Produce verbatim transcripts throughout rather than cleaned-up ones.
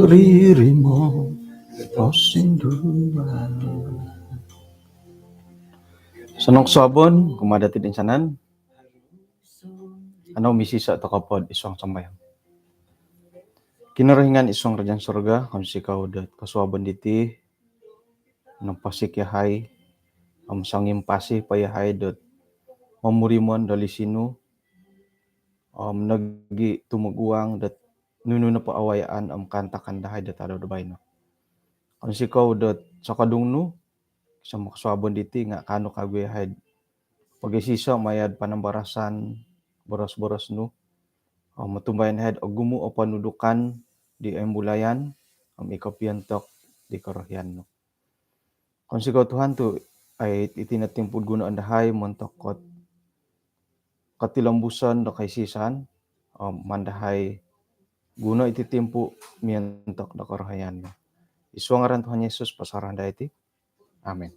Ririmo posinduan. Osonong kosuabon kumaa dati toinsanan. Kanou misisa' toko pod id suang sambayang. Kinorohingan id suang karajaan surga, kounsikou dot kosuabon diti, noposik yahai om songimpasi po yahai dot momurimon do lisi nu om nogi' tumoguang dot nunu nopo awayaan om kaantakan dahai dot tadau do baino. Kounsikou dot sokodung nu, sama kosuabon diti nga' kaanu kagu yahai pogiiso' maya' do panambarasan boros-boros nu om otumbayaan yahai ogumu' o ponudukan di oimbulayan om i kopiontok di korohian nu. Kounsikou Tuhan tu' ai iti no timpu' gunoon dahai montok dot kotilombuson do koisisan om maan dahai guno iti timpu' miontok do korohian nu. Id suang ngaran Tuhan Yesus posorahon dahai iti. Amin.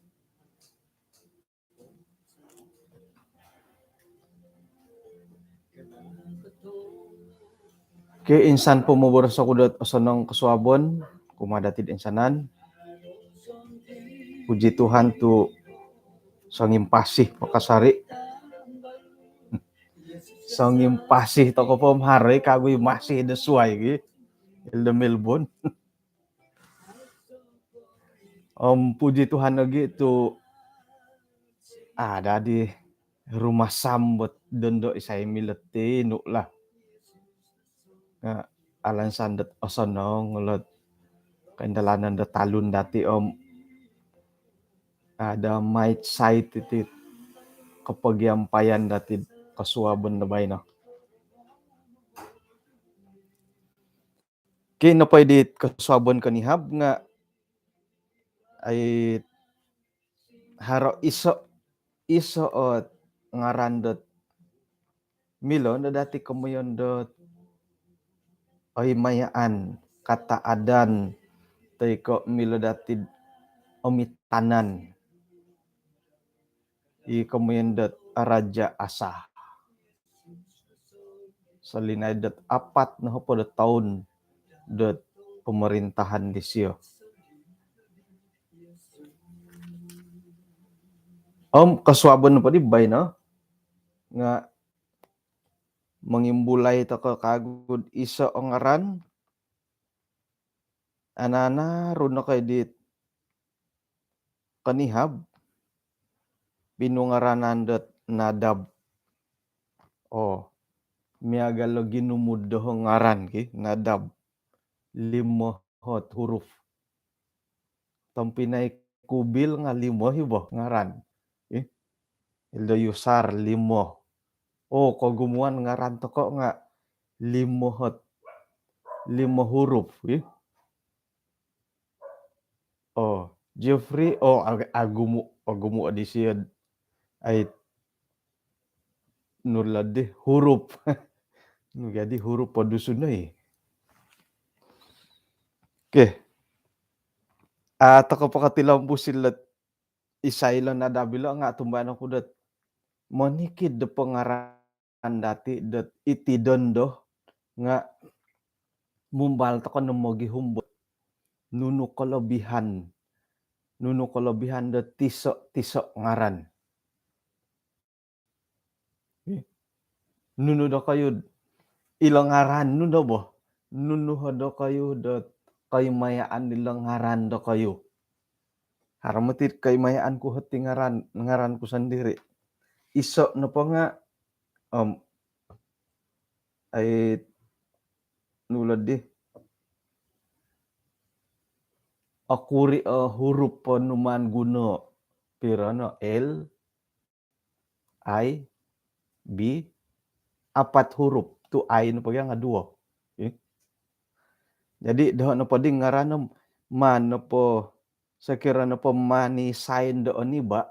Okey, insan po moboros oku dot osonong kosuabon kumaa dati toinsanan. Puji Tuhan tu' songimpasi po kasari'. Songimpasi toko po om haro i kagu i masi do suai gi. Ilo Melbourne. Om puji Tuhan lagi tu' ada di rumasam bot dondo isai milo tinu' lah. Nga' alansan dot osonong lot kaindalanan do talun dati om ada mait sait iti kopogiampayan dati kosuabon do baino. Ki nopo i dit kosuabon konihab nga' ai haro iso', iso' ot ngaran dot milo no dati komoyon dot oimayaan, kataadan, toi ko' milo dati omitanan. I komoyon dot Raja Asa. Solinaid dot apat nohopod o toun dot pomorintahan disio. Om kosuabon nopo di baino nga' mongimbulai toko kagu do iso' o ngaran, ana-ana runo kai dit konihab, pinungaranan dot Nadab. Oo, miagal o ginumu'd doho ngaran ki, Nadab. Limo ot huruf. Tompinai Kubil nga' limo i bo ngaran. Ih, Ildo Yusar limo. Oo, kogumuan ngaran toko nga' limo ot, limo huruf, ih. Oo, Jeffrey, oo, ag-, ogumu', ogumu' di sio. Ai, nu ladi huruf. Nu jadi huruf po Dusun oi. Okey. Ah, toko po kotilombus ilo isai ilo Nadab ilo nga' tumbayaan oku dot monikid do pongaran dati dot iti dondo nga' mumbal toko no mogihum bot nunu kolobihan, nunu kolobihan dot tiso-tiso ngaran. Nunu dokoyu ilo ngaran nu no bo? Nunu dokoyu dot koimayaan ilo ngaran dokoyu? Haro moti koimayaan ku hoti ngaran, ngaran ku sondiri. Iso nopo nga', om, ai, nu ladi. Okuri o huruf po nu maan guno. Piro no? L, I, B, apat huruf. Tu I nopo gia nga' duo. Eh? Jadi, doho nopo di ngaran om maan nopo, sokiro nopo maan i sign do oniba',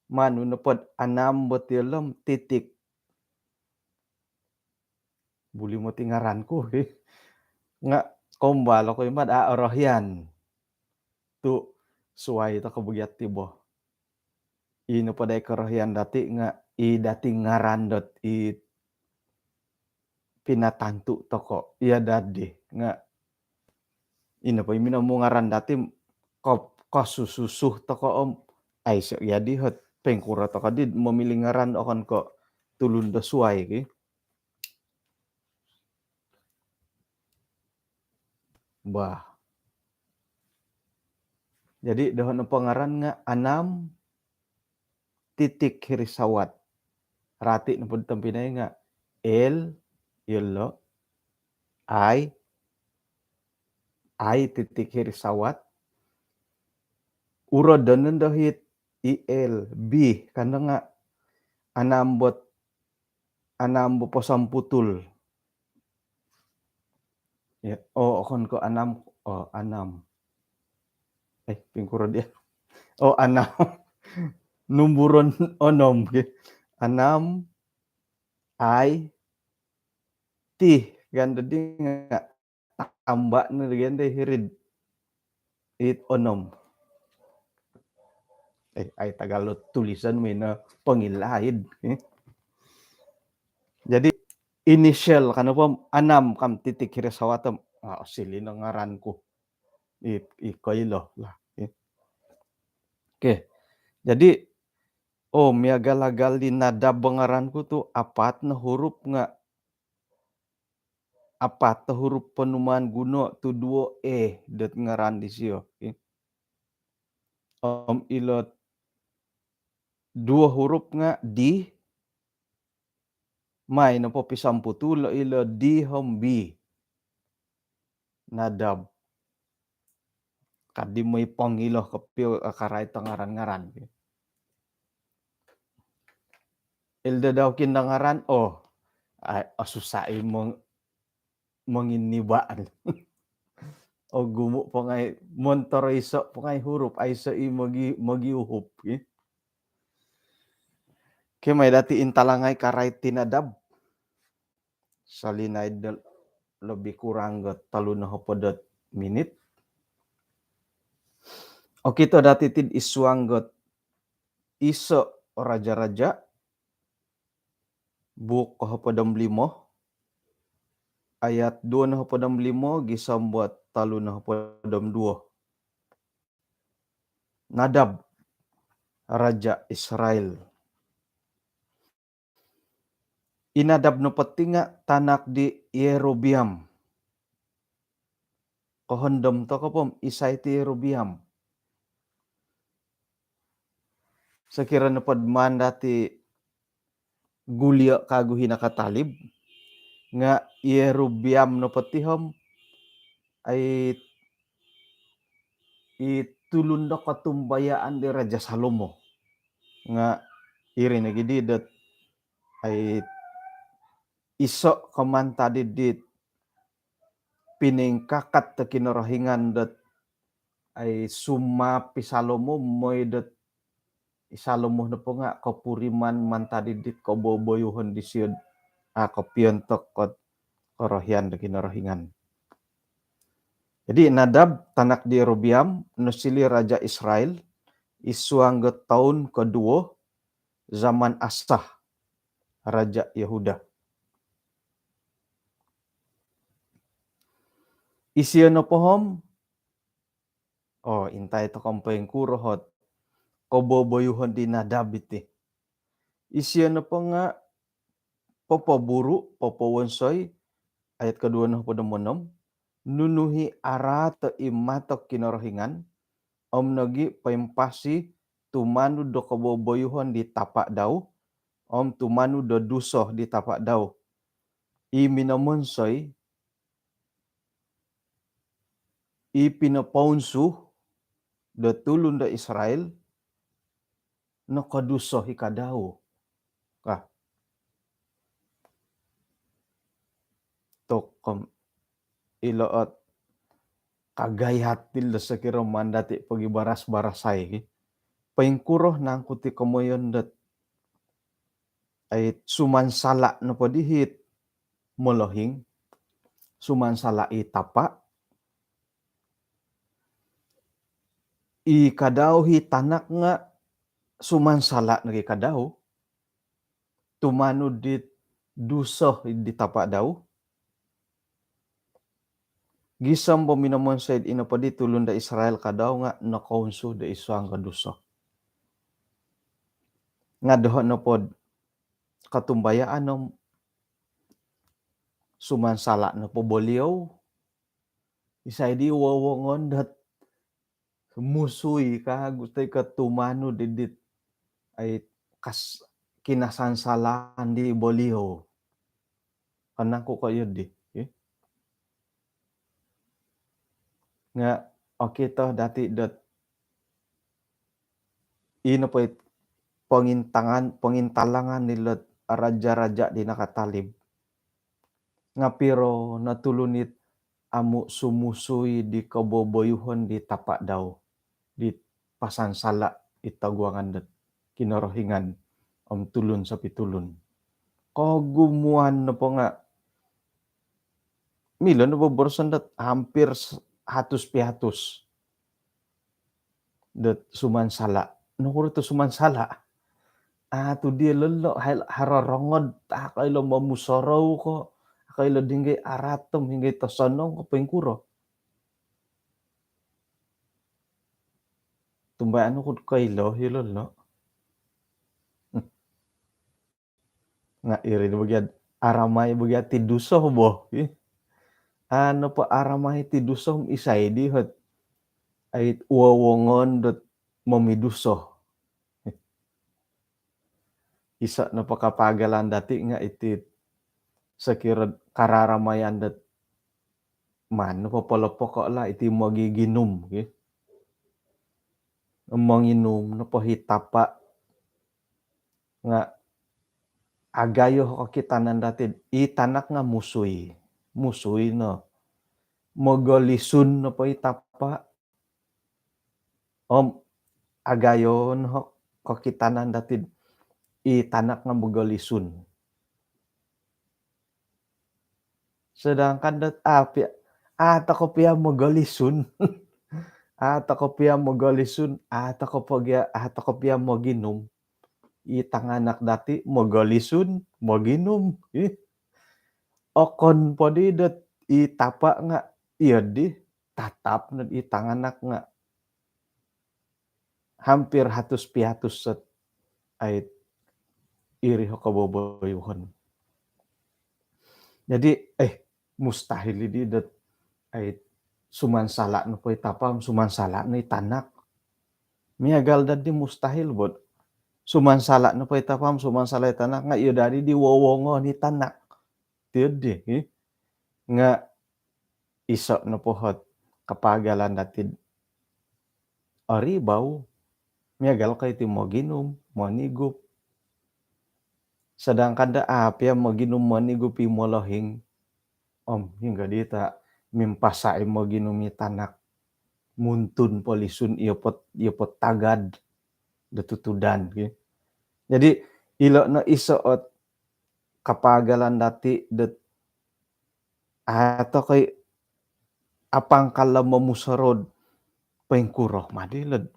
Manu nopo dot anam bot yolom titik. Buli moti ngaran ku, hi. Nga kombal oku i' mad a' orohian. Tu suai toko bo gia ti bo. I nopo dai korohian dati nga i dati ngaran dot i pinatantu toko. Iya dadi nga i nopo i minomungaran dati ko-, kosususuh toko om aiso iya di hot pengkuro toko di momili ngaran okon ko tulun do suai ki. Bah. Jadi doho nopo ngaran nga anam titik hiri sawat. Rati nopo tompinai nga L, yolo, I, I titik hiri sawat. Urodon nondo hit I L B, kando nga anam bot, anam bo posomputul. Ya, oh, okon ko anam, oh, anam. Eh, pingkuro dia. Oh, anam. Numburon onom, ki. Anam, I, T, kan dadi nga tambah no di gende hirid. It onom. Eh, ai tagal lo tulisan mina pangilaid. Eh. Jadi inisial kan apa anam kam titik hiri sawat om. Ah, osili no ngaran ku. I, i koilo lah. Eh. Okey. Jadi, oh, miagal-agal di Nadab ngaran ku tu apat no hurup nga apat hurup ponuman guno tu duo E dot ngaran disio. Okey. Om ilo duo hurup nga D, mai nopo pisomputul ilo D om B. Nadab. Kadi moi pongilo kopio karai to ngaran-ngaran. Ilo dau kinda ngaran, oh, ai, oh, susah i mong-, monginibaan. Ogumu po ngai, montoro iso po ngai hurup, aiso i mogi, mogiuhup, ki. Okey, mai dati intalangai karai ti Nadab. Solinaid do lebih kurang got tolu nohopod ot minit. Okito dati tid id suang got iso Raja-raja, buuk kohopod om limo, ayat duo nohopod om limo gisom dot tolu nohopod om duo. Nadab, raja Israel. I Nadab nopo ti nga tanak di Yerobeam. Kohondom toko po om isai ti Yerobeam. Sokiro nopo do maan dati gulio kagu i nakatalib, nga Yerobeam nopo ti om, ai, i tulun do kotumbayaan di Raja Salomo. Nga iri nogi di dot, ai, iso ko mantad di dit piningkakat do Kinorohingan dot, ai, sumaap i Salomo moi dot i Salomo nopo nga kopuriman mantad di dit koboboyuhon disio, ah, kopiontok kot korohian do Kinorohingan. Jadi Nadab, tanak di Yerobeam, nosiliu raja Israel id suang do toun koduo zaman Asa, raja Yehuda. Isio nopo om, oh, intai toko om poingkuro ot koboboyuhon di Nadab iti. Isio nopo nga popoburu, popowonsoi, ayat koduo nohopod om onom, nunu i araat id mato Kinorohingan, om nogi poimpasi tumanud do koboboyuhon di tapa dau, om tumanud do duso di tapa dau. I minomonsoi, i pinopounsu do tulun do Israel, nokoduso i ka dau. Ka. Toko om ilo ot kagayat dilo sokiro maan dati pogibaras-barasai. poingkuro nangku ti komoyon dot ai sumansala' nopo dihit molohing, sumansala' i tapa', i kadau hi tanak nga' sumansala' nogi kadau tumanud dit duso di tapa' dau. Gisom po minomonsoi'd ino po di tulun do Israel kadau nga' nokounsu do id suang ko duso. Nga' doho' nopod kotumbayaan om sumansala' nopo boliou, isai di wowongon dot musui ka, gusti ko tumanud di dit ai kas kinasansalaan di boliou. Kanangku ko iyo di, eh? Nga' okito dati dot ino po it pongintangan, pongintalangan nilot raja-raja di nakatalib. Nga' piro no tulun it amu' sumusui di koboboyuhon di tapa' dau, di pasansala' i toguangan dot Kinorohingan om tulun sopitulun. Kogumuan nopo nga' milo no boboroson dot hampir s-, hatus pihatus dot sumansala'. Nokuro tu sumansala'? A' tu diyo lolo' hai-, haro rongod, a' koilo momusorou ko, a' koilo di hinggo i araat om hinggo i tosonong ko poingkuro. Tumbayaan oku'd koilo hi lolo'. Nga' iri no bagian aramai bagian ti duso bo. Ih. Anu po aramai ti duso isai di hot ai wowongon dot momiduso. Iso' nopo kapagalan dati' nga' iti sokiro kararamaian dot maan nopo polopoko' lah iti mogiginum, ki. Monginum nopo hi tapa' nga' agayo kokitanan dati'd i tanak nga' musui. Musui no. Mogolisun nopo i tapa' om agayo no kokitanan dati'd i tanak nga' mogolisun. Sedangkan dot a' pia, a' toko pia mogolisun. A' toko pia mogolisun, a' toko pogia, a' toko pia moginum. I tanganak dati' mogolisun, moginum. Ih. Okon po di dot i tapa' nga' iyo di tatap nod i tanganak nga' hampir hatus pihatus sot ai iri ho koboboyuhon. Jadi, eh, mustahil di dot ai sumansala' nopo i tapa' om sumansala' no i tanak. Miagal dadi mustahil bo. Sumansala' nopo i tapa' om sumansala' i tanak nga' iyo dadi di wowongon i tanak. Tiyo di, hi. Nga' iso' nopo hot kapagalan dati'd oribau, miagal ko iti moginum, monigup. Sedangkan da a' pia moginum, monigup i molohing, om hinggo di ta' mimpasa' i moginum i tanak, muntun po lisun, iyo pot, iyo pot tagad do tutudan, ki. Jadi, ilo' no iso' ot kapagalan dati' dot a' toko i apangkal lo momusorou'd poingkuro madi lo'd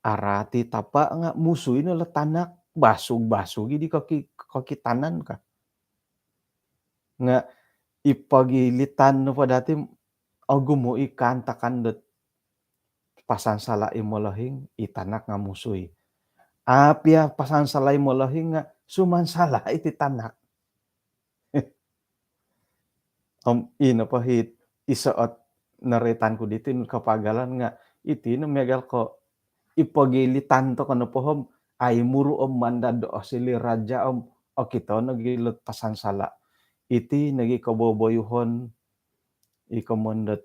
araat i tapa' nga' musui no lo tanak, basug-basug i di koki-, kokitanan ka. Nga' i pogilitan nopo dati' ogumu' i kaantakan dot pasansala' i molohing, i tanak nga' musui. A' pia pasansala' i molohing nga' sumansala' iti tanak. Om ino po hi iso' ot noroitan ku diti nu kapagalan nga' iti no miagal ko i pogilitan toko nopo om ai muru' om mandad do osiliu raja' om okito nogi lo'd pasansala'. Iti nogi koboboyuhon i komoyon dot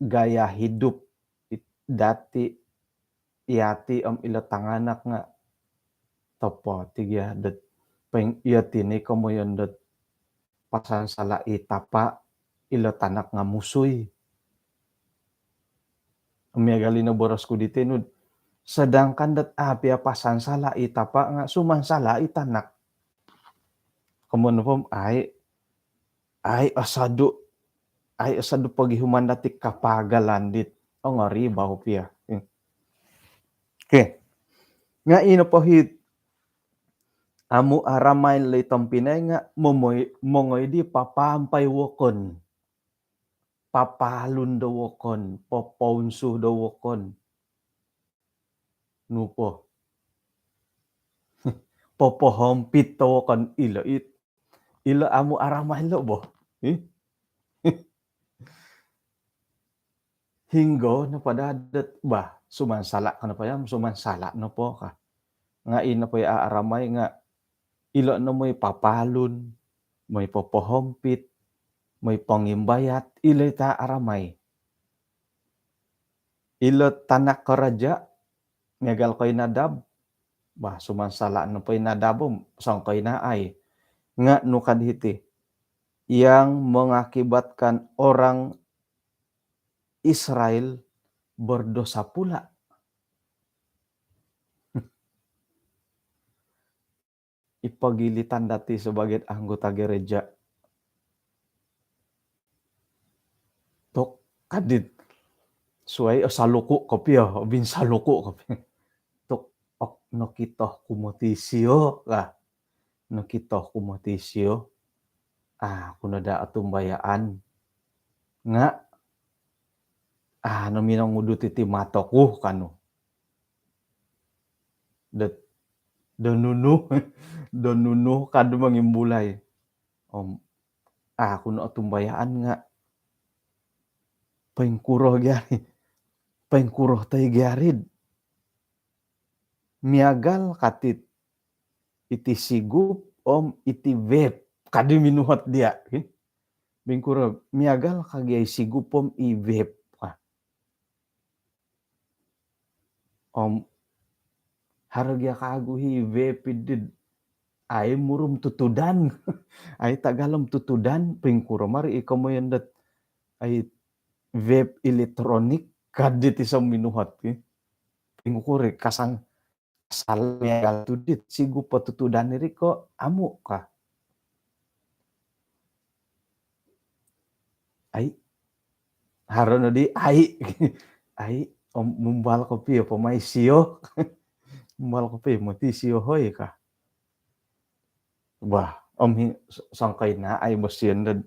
gaya hidup it-, dati', iyati' om ilo tanganak nga' topot i gia dot poing-, iyati' ni komoyon dot pasansala' i tapa', ilo tanak nga' musui. Miagal ino boros ku diti nu'd Sedangkan dot a' pia pasansala' i tapa' nga' sumansala' i tanak. Komoyon nopo om ai, ai osodu', ai osodu' pogihuman dati' kapagalan dit ongoribau pia. Okey. Nga' ino po hit amu' aramai lo i tompinai nga' momoi-, mongoi di papaampai wokon. Papaalun do wokon, popounsu do wokon. Nu po. Popohompit do wokon ilo it. Ilo amu' aramai lo bo. Ih. Hinggo nopo daa dot, bah, sumansala' ko nopo ya, sumansala' nopo ka. Nga' ino po i a' aramai nga' ilo no moi papaalun, moi popohompit, moi pongimbayat, ilo it a' aramai. Ilo tanak karaja', miagal ko i Nadab, bah, sumansala' nopo i Nadab om songko i naai. Nga' nu kad hiti, yang mengakibatkan orang Israel berdosa pula. I pogilitan dati' sebagai anggota gereja. Tok kadit suai o saluku' kopio, o binsaluku' kopio. Tok, ok, nokito ku moti sio lah. Nokito ku moti sio. A' ku no daa otumbayaan. Nga' a' no minongudut iti mato ku kanu. Do, do nunu, do nunu kadu mangimbulai. Om a' ku no otumbayaan nga' poingkuro gia ri, poingkuro toi gia rid. Miagal katit iti sigup om iti vape kadi minuhot dia'. Poingkuro, miagal ka gia i sigup om i vape ka. Om haro gia kagu i vape did ai murum tutudan. Ai tagal om tutudan, poingkuro mari i komoyon dot ai vape elektronik kadi ti so minuhot ki. Poingkuro i kasang Asal miagal tu dit sigup po tutudan iri ko amu' ka. Ai. Haro no di ai. Ai, om mumbal kopio po mai sio. Mumbal kopio moti sio hoi ka. Wah, om hi-, sangkai na ai bosian dad.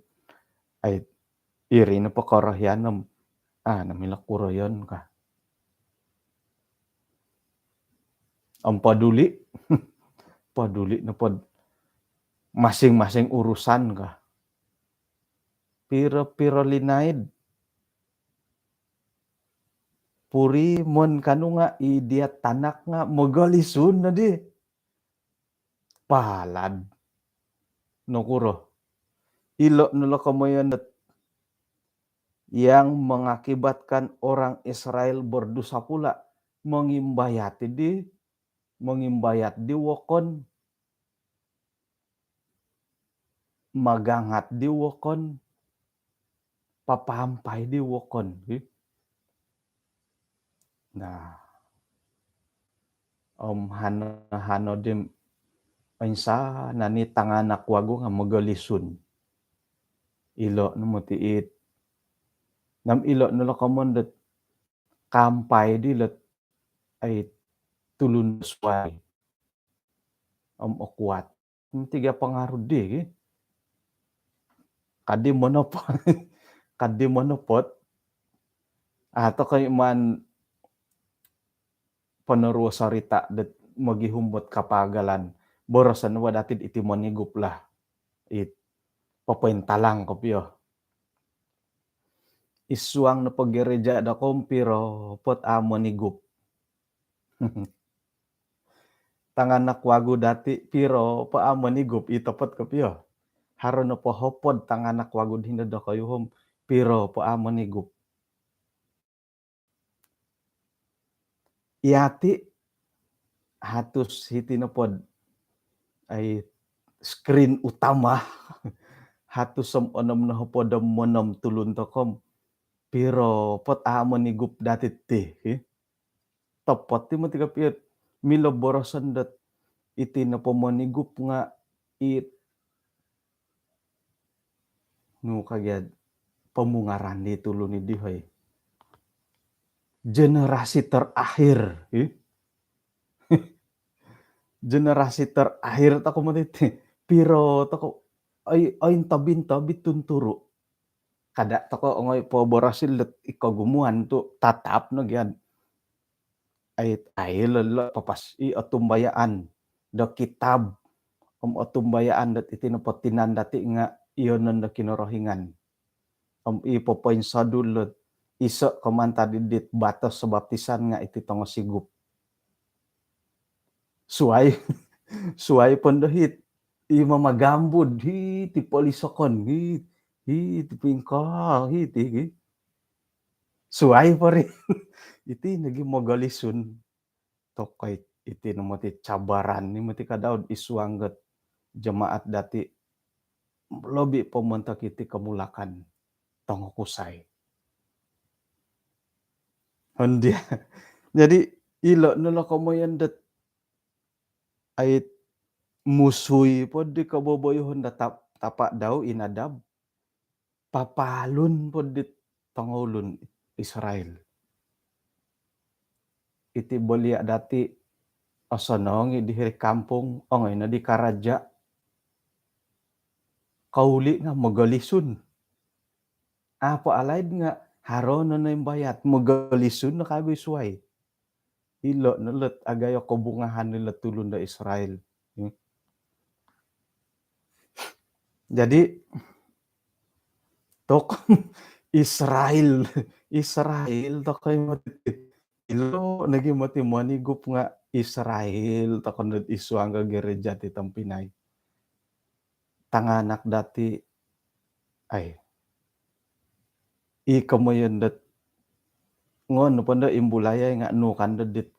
Ai, iri no po korohian om. Ah, na milo kuroyon ka. Om paduli. Paduli no pod masing-masing urusan ka. Piro-piro linaid. Puri mon kanu nga i dia tanak nga mogolisun no di. Palad. Nokuro. Ilo no lo komoyon dot yang mengakibatkan orang Israel berdosa pula, mongimbayat di, mongimbayat di wokon, magangat di wokon, papaampai di wokon. Nah. Om hano, hano di insanan i tanganak wagu nga mogolisun. Ilo no moti it. Nam ilo no lo komoyon dot kaampai di lot ai tulun suai. Om okuat. Tiga pangaruh di ki. Kadi monopot. Kadi monopot. Atau koi man penerus cerita dot mogihum dot kapagalan. Boroson wa datid iti monigup lah. It papaintalang kopio. Isuang no po gereja do kompiro pot a monigup. Tanganak wagu dati piro po a monigup i topot kopio. Haro no po hopod tanganak wagu dino do koyuhum piro po a monigup. Iyati hatus hiti nopod ai skrin utama hatus om onom no hopod om onom tulun tokom piro pot a monigup dati ti. topot ti moti kopio milo boroson dot iti nopo monigup nga it nu kagiad pomungaran di tulun di hoi. Generasi terakhir, eh? Generasi terakhir toko moti ti. Piro toko oi, oi, tobin-tobin tunturu. Kada toko ongoi po borosil dot iko gumuan tu tatap no gian. Ai, ai lolo papas i otumbayaan do kitab om otumbayaan dot iti nopo tinan dati nga iyo nondo Kinorohingan. Om i popoinsodu lot iso komantad dit batos baptisan nga iti tongo sigup. Suai, suai pondo hit i mamagambud hit i polisokon hit, hit i pingkal hit i. Suai pori. Iti nogi mogolisun. Tokoi iti no moti cabaran ni moti ka Daud isuang got jemaat dati lobi po montok iti komulakan tongo kusai. Hondia. Jadi ilo no lo komoyon dot ait musui po di koboboyohon da tap-, tapa dau i Nadab. Papalun po dit tongoulun Israel. Iti bolia dati osonong i di hiri kampung, ongoi no di karaja. Kauli nga mogolisun. Apo alaid nga haro no noimbayat, mogolisun no kagu i suai. Ilo no lot agayo kobungahan ilo tulun do Israel. Hmm. Jadi tok Israel, Israel tokoi moti. Ilo nogi moti monigup nga Israel tokon dot isuang ka gereja ti tompinai. Tanganak dati ai. I komoyon dot ngon pondo imbulayai nga nu kando dit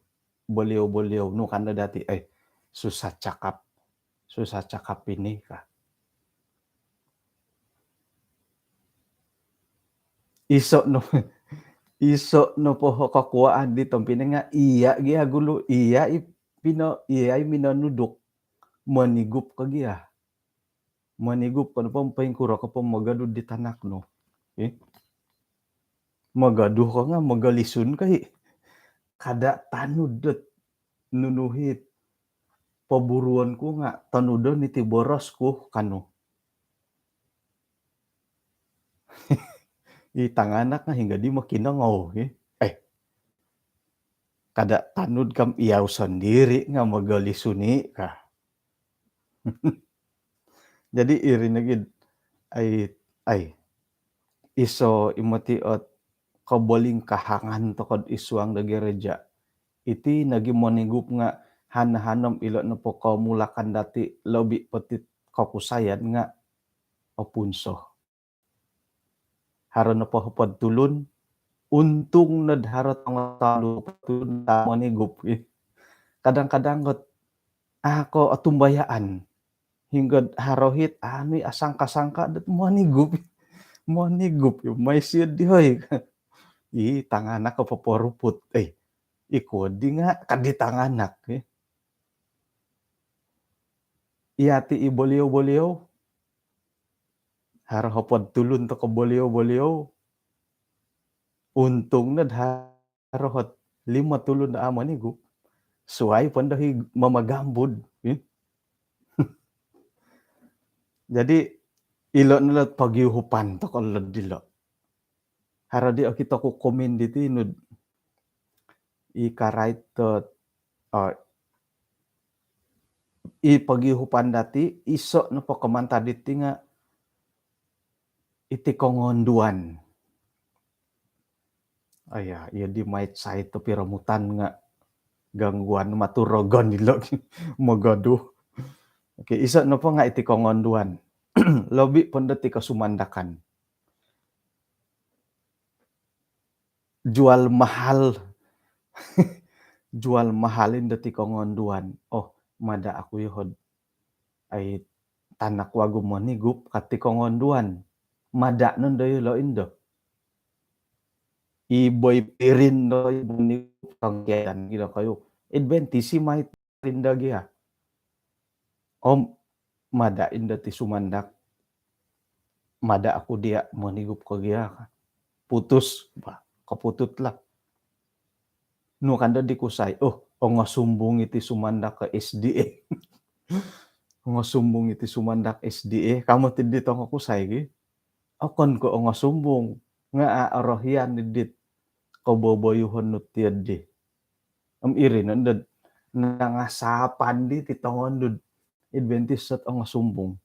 boliau-boliau, nu kando dati ai. Susah cakap. Susah cakap ini ka. Iso no, iso no poho kokuaan di tompinai nga iya gia gulu, iya i pino, iya i minonuduk. Monigup ka gia. Monigup ko nopo poingkuro ko po mogodu di tanak nu. Eh? Mogodu ko nga mogolisun ko i. Kada tanud dot nunu hit poburuon ku nga tonudon iti boros ku kanu. I tanganak nga hinggo di mokinongou, eh. Eh. Kada tanud kam iyau sondiri nga mogolisun i ka. Jadi iri nogi ai, ai. Iso i moti ot kobolingkahangan tokod isuang do gereja. Iti nogi monigup nga han-hanom ilo nopo komulakan dati lobi po tit kokusayan nga opunso. Haro nopo hopod tulun, untung nod haro tongo tolu hopod tulun ta monigup. Kadang-kadang kot, ah, ko otumbayaan. Hinggod haro hit, anu i asangka-sangka dot monigup. Monigup, mai siod di hoi. I tanganak ko poporuput. Eh, iko di nga kadi tanganak, eh. Iya ti i boliau-boliau. Haro hopod tulun toko boliau-boliau. Untung nod haro hot limo tulun do a monigup. Suai pondo hi mamagambud. Eh? Jadi ilo no lot pogiuhupan toko lod dilo. Haro di okito ku komen diti nud i karait dot, oh, i pogiuhupan dati, iso nopo komantad diti nga iti kongonduan. Aya, iyo di mait sait to piromutan nga gangguan matu rogon ilo mogoduh. Okey, iso nopo nga iti kongonduan. Lobi pondo ti kosumandakan. Jual mahal. Jual mahal indo ti kongonduan. Oh, mada aku yohod. Ai tanak wagu monigup kati kongonduan. Mada nondo yolo indo. i boy pirin do i buni kangkian gila kayu. Adventist i mai pirin do gia. Om mada indo ti sumandak. Mada aku dia monigup ko gia ka. Putus, bah, kaputut lah. Nu kando di kusai, oh, ongosumbung iti sumandak ke S D A. Ongosumbung iti sumandak S D A. Kamu ti di tongo kusai gi. Okon ko ongosumbung. Nga a orohian di dit koboboyuhon nu tiad di. Om iri no ndod nangasapan di ti tongon dud Adventist sot ongosumbung.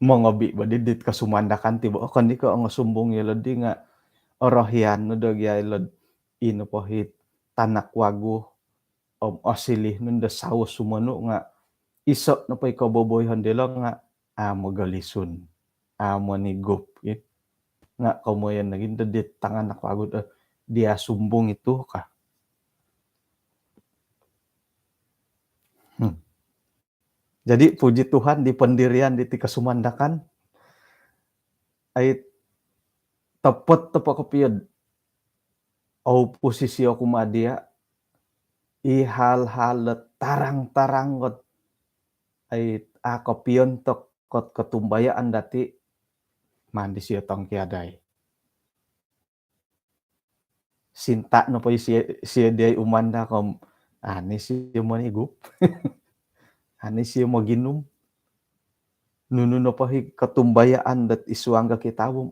Mongobi bo di dit kasumandakan ti bo. Okon di ko ongosumbung ilo di nga orohian no do gia ilo ino pohit tanak wagu om osilih nun do saus sumonu nga iso no po i koboboyuhon dilo nga a mogolisun, a monigup, ya. Nga komoyon lagi do di tanganak wagu do dia sumbung itu ka. Hmm. Jadi puji Tuhan di pendirian di ti kasumandakan ai topot-topot kopiod au posisi aku ma dia i hal-hal do tarang-tarang kot ai a kopion tok kot kotumbayaan dati mandi sio tongkiadai. Sinta no po i sio, sio dia i umanda kom ani sio monigup. Ani sio moginum. Nunu no po hi kotumbayaan dot isuang ga kitabum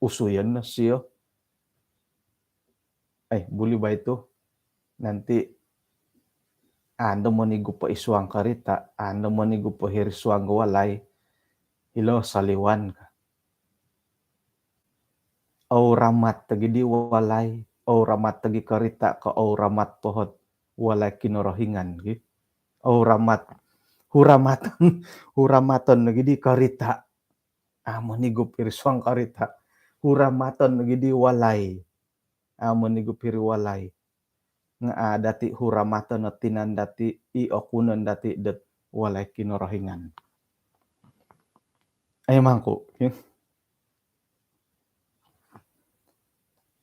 usuyon no sio. Eh, buli ba itu? Nanti ando monigup po isuang karita, ando monigup po hiri suang ga walai, ilo saliwan ka. Au ramat tagi di walai, au ramat tagi karita ka, au ramat pohot walai Kinorohingan gi. Au ramat, huramaton, huramaton lagi di karita. Amo nigup hiri suang karita. Huramaton lagi di walai. Amo nigup hiri walai. Nga a dati huramaton o tinan dati i okunon dati dot walai Kinorohingan. Ai mangku.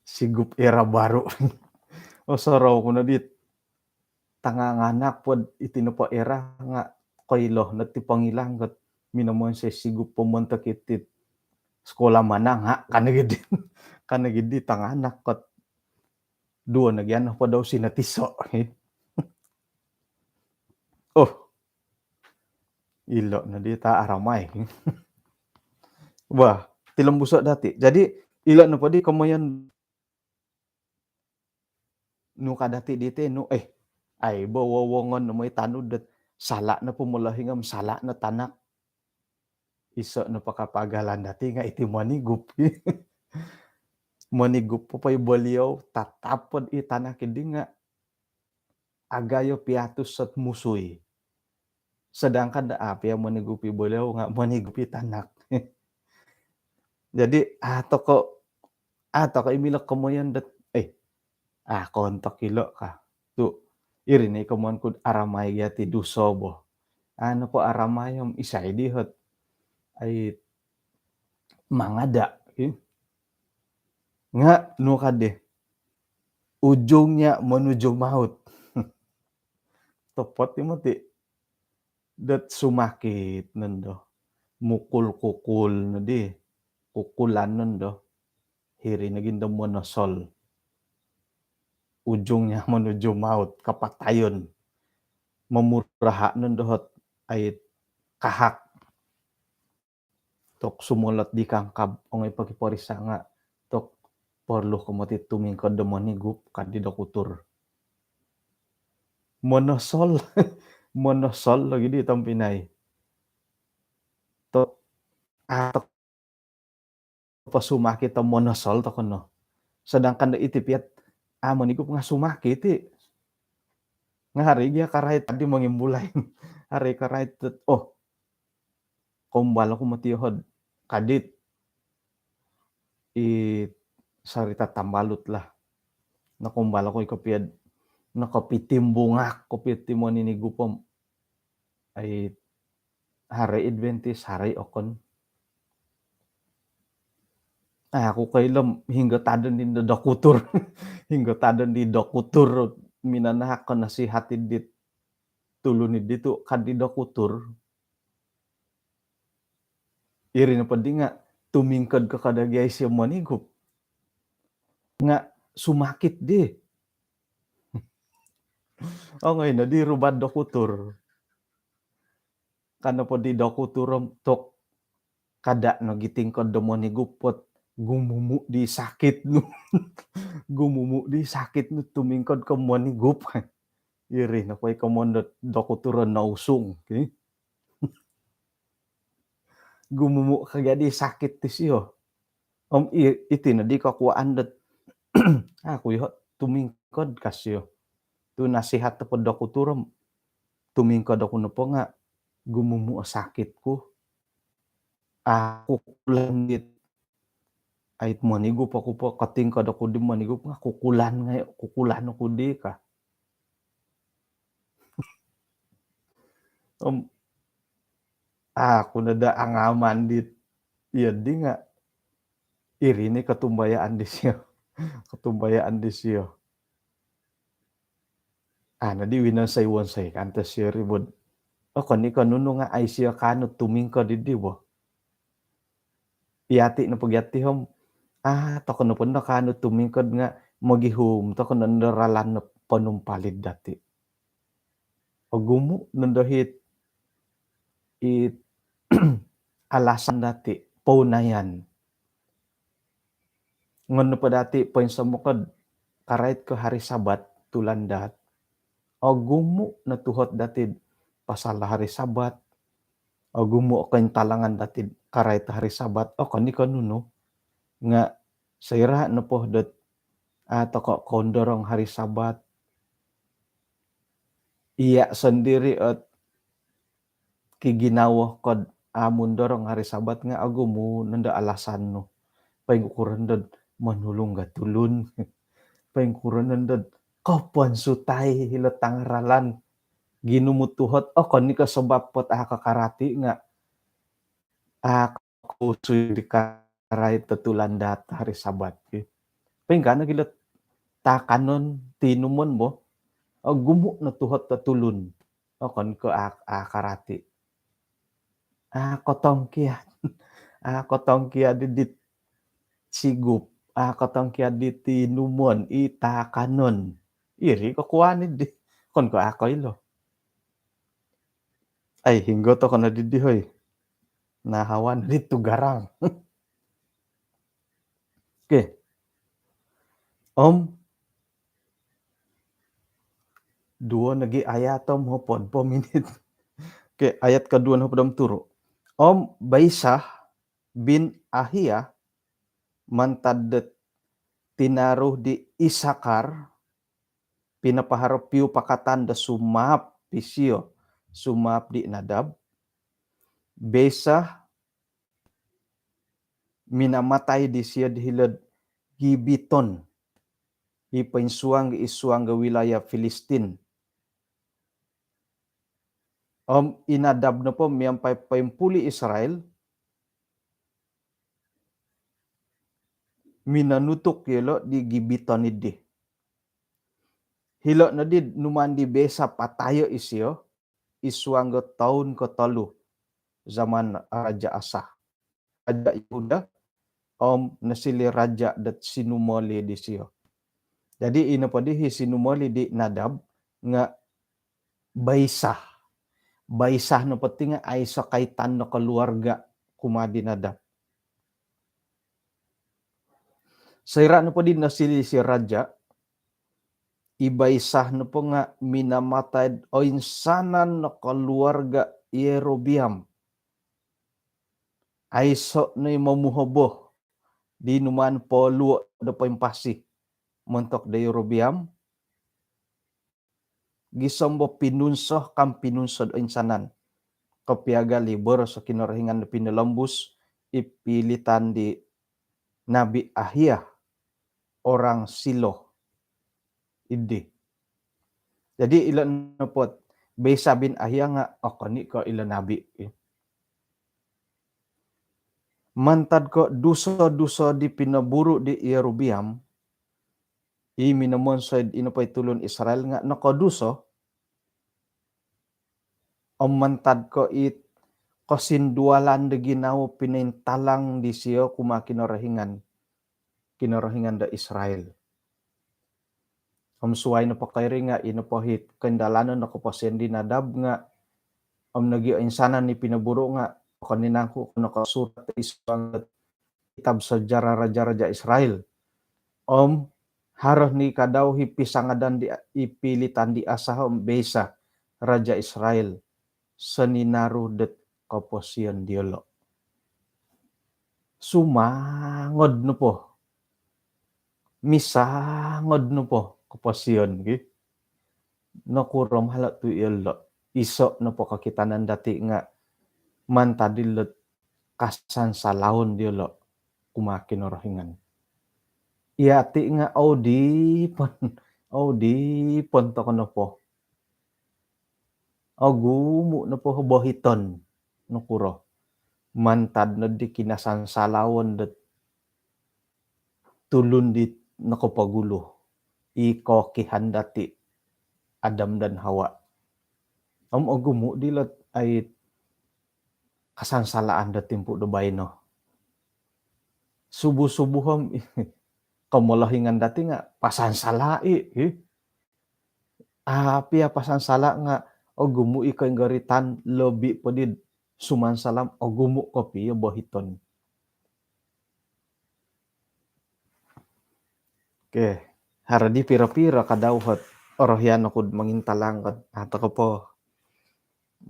Sigup era baru. Osorou ku no dit tanganganak pod iti nopo era nga koilo no ti pongilang kot minomonsoi sigup pomontok iti sekolah manang ha kan gidi. Kan gidi tanganak kot duo nogi ano podou sino tiso. Oh. Ilo no di ta aramai. Wah, tilombuso dati. Jadi ilo no podi komoyon nu ka dati diti nu eh ai bo wowongon no moi tanud dot sala no pomolohing om sala no tanak. Iso no pakapagalan dati nga iti monigup. Monigup po poi boliou tatap pod i tanak idi nga agayo piatus sot musui. Sedangkan da api yang monigupi boliou nga monigupi tanak. Jadi atau ko atau ko imilo komoyon dot eh ah kontok ilo ka. Tu iri ni komoyon ku aramai gia ti duso bo. Anu ko aramai om isai di hot ai mangada. Nga nu ka di ujungnya menuju maut. Topot i moti dot sumakit nondo mukul-kukul no di kukulan nondo hiri nogi ndo monosol ujungnya menuju maut kapatayon momuraha nondo hot ait kahak. Tok sumolot di kangkab ongoi pokiporisa nga tok porlu ko moti tumingkod do monigup kadi do kutur. Monosol monosol lagi di tompinai. Tok atok pasumaki to monosol to kono. Sedangkan do iti piat a monigup nga sumaki ti. Nga hari gia karait tadi mongimbulai. Hari karait oh kombal oku moti hod kadit i sarita tambalut lah. Nokombal oku i kopiad nokopitimbungak kopiad ti moninigup om ai hari Adventist hari okon. Aku koilo om hinggo tadon di dokutur. Hinggo tadon di dokutur minanahak ko nasihat dit tulun di tu' ka di dokutur. Iri nopo di nga' tumingkod ko kada giai sio monigup. Nga' sumakit di. Ongoi no di rubat dokutur. Ka nopo di dokutur om tok kada no gitingkod do monigup pot gumumu di sakit nu. Gumumu di sakit nu tumingkod ko monigup. Iri no koi komon do dokutur o nausung. Ki. Gumumu ka gia di sakit ti sio. Om i-, iti no di kokuaan dot aku iho tumingkod ka sio. Tu nasihat nopo dokutur om tumingkod oku nopo nga gumumu o sakit ku. Aku kulan dit ait monigup oku po, kotingkod oku di monigup nga kukulan ngai, kukulan oku di ka. Om aku nada angaman dit iyo di nga iri ni kotumbayaan di sio. Kotumbayaan di sio. Ana di winonsoi-wonsoi kan to sio ribut. Okon i ko nunu nga ai sio kaanu tumingkod di di bo. Iyati nopo giati om, ah, toko nopo no kaanu tumingkod nga mogihum toko nondo ralan no ponumpalid dati. Ogumu nondo hit it alasan dati pounayan. Ngon nopo dati poinsomokod karait ko hari Sabat tulandaat. Ogumu no tuhot dati pasal hari Sabat. Ogumu o kointalangan dati karait hari Sabat. Okon i ko nunu nga soira nopo dot a toko koundorong hari Sabat. Iya sondiri ot kiginawo kod amu ndorong hari Sabat nga ogumu nondo alasan nu. Poingkuro nondo monulung ga tulun. Poingkuro nondo koponsutai hilo tanga ralan. Ginumu tuhot okon i ko sabab pot a kakarati nga a kusui di karait do tulandaat hari Sabat ki. Poingkaa nogi lo taakanon tinumon bo. Ogumu no tuhot do tulun. Okon ko a, a karati. A kotongkiad. A kotongkiad di dit sigup. A kotongkiad di tinumon, i taakanon. Iri kokuaan di. Okon ko a koilo. Ai, hinggo toko no di di hoi. Nahawan di tu garang. Okey. Om duo nogi ayat om hopod po minit. Okey, ayat koduo nohopod om turu. Om Baisa bin Ahia mantad dot tinaru di Isakar pinapaharo piupakatan do sumaap disio, sumaap di Nadab. Baisa minamatai disio di hilo'd Gibeton, i poinsuang, i suang do wilayah Filistin. Om i Nadab nopo miampai poimpuli Israel, minonutuk yolo di Gibeton idi. Hilo nodi numaan di Baisa patayo isio, i suang do toun kotolu zaman Raja Asa, raja Yehuda, om nosiliu raja dot sinumoli disio. Jadi ino po di hi sinumoli di Nadab nga Baisa. Baisa nopo ti nga aiso kaitan do keluarga kumaa di Nadab. Soira nopo di nosiliu isio raja, i Baisa nopo nga minamatai do oinsanan do keluarga Yerobeam. Aiso no i momuhobo di numaan pooluo do poimpasi montok do Yerobeam. Gisom bo pinunso kam pinunso do oinsanan. Kopiagal i boros o Kinorohingan do pinolombus i pilitan di Nabi Ahia orang Silo idi. Jadi ilo nopo ot Baisa bin Ahia nga okon i ko ilo nabi. Mantad ko duso-duso di pinoburu di Yerobeam, i minomonsoi'd ino po i tulun Israel nga nokoduso, om mantad ko it kosindualan do ginawo pinointalang disio kumaa Kinorohingan, Kinorohingan do Israel. Om suai nopo ko iri nga ino po it koindalanon do koposion di Nadab nga, om nogi oinsanan i pinoburu nga, koninangku ko nokosurat id suang dot kitab sejarah raja-raja Israel. Om haro ni kadau i pisangadan di, i pilitan di Asa om Baesa, raja Israel, soninaru dot koposion diolo. Sumangod nopo, misangod nopo koposion ki. Nokuro mala tu iyolo? Iso nopo kokitanan dati nga mantad ilot kasansalaon diolo kumaa Kinorohingan. Iyati nga odipon, odipon toko nopo. Ogumu nopo bohiton, nokuro? Mantad no di kinasansalaon dot tulun di nokopogulu, i kokihan dati, Adam dan Hawa. Om ogumu dilot ai kasansalaan do timpu do baino. Subuh-subuh om komolohingan dati nga pasansalai, hi. Api a pasansala nga ogumu i koinggoritan, lobi po di sumansalam, ogumu kopio bohiton. Oke, haro di piro-piro kadau ot orohian oku do mongintalang ot, ah, toko po,